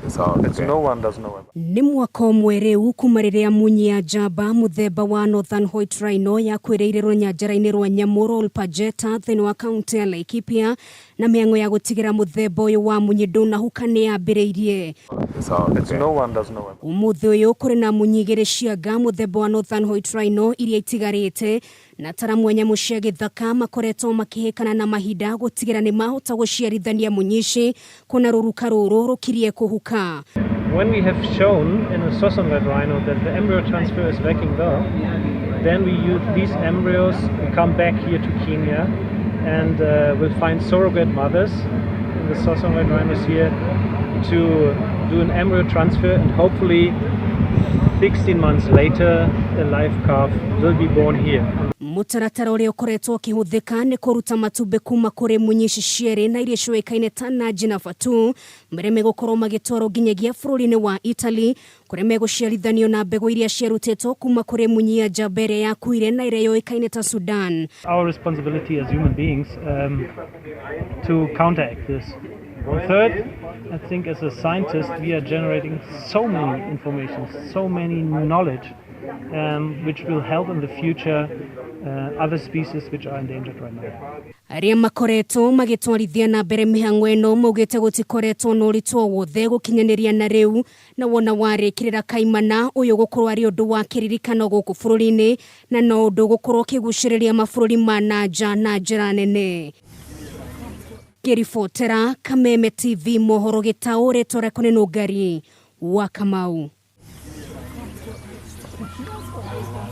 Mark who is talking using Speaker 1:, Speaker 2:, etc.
Speaker 1: It's no one does know about.
Speaker 2: Nĩ mwaka ũmwe rĩu kuma rĩrĩa munyi ya njamba mũthemba wa Northern White Rhino yakuĩrĩire rũnyanjara-inĩ rwa nyamũ rwa Olpajeta thĩinĩ wa kaunti ya Laikipia na mĩhang'o ya gũtigĩra mũthemba ũyũ wa munyi ndũnahuka nĩ yambĩrĩirie.
Speaker 1: It's no one does know about.
Speaker 2: Ũmũthĩ ũyũ kũrĩ na munyi igĩrĩ cia nga mũthemba wa Northern White Rhino iria itigarĩte na ataramu a nyamũ cia gĩthaka makoretwo makĩhĩkana na mahinda gũtigĩra nĩ mahota gũciarithania munyi ici kuona rũruka rũrũ rũkirie kũhuka.
Speaker 3: When we have shown in a Southern White Rhino that the embryo transfer is working well, then we use these embryos, we come back here to Kenya and we'll find surrogate mothers in the Southern White Rhinos here to do an embryo transfer, and hopefully 16 months later a live calf will be born here.
Speaker 2: Mũtaratara ũrĩa ũkoretwo ũkĩhũthĩka nĩ kũruta matumbĩ kuma kũrĩ munyi ici cierĩ na iria ciũĩkaine ta Naji na Fatu, marĩa megũkorwo magĩtwarwo nginyagia bũrũri-inĩ wa Italy kũrĩa megũciarithanio na mbegũ iria ciarutĩtwo kuma kũrĩ munyi ya njamba ĩrĩa yakuire na ĩrĩa yũĩkaine ta Sudan.
Speaker 3: Our responsibility as human beings to counteract this. And third, I think as a scientist we are generating so many information, so many knowledge, which will help in the future other species which are endangered right now.
Speaker 2: Arĩa makoretwo magĩtwarithia na mbere mĩhang'o ĩno maugĩte gũtikoretwo na ũritũ o wothe gũkinyanĩria na rĩu, na wona warĩkĩrĩra kaimana ũyũ gũkorwo arĩ ũndũ wa kĩririkano gũkũ bũrũri-inĩ na no ũndũ gũkorwo ũkĩgucĩrĩria mabũrũri ma na nja na njĩra nene. Ngĩribotera Kameme TV mohoro gĩtaũ, rĩtwa rĩakwa nĩ Nũngari wa Kamau.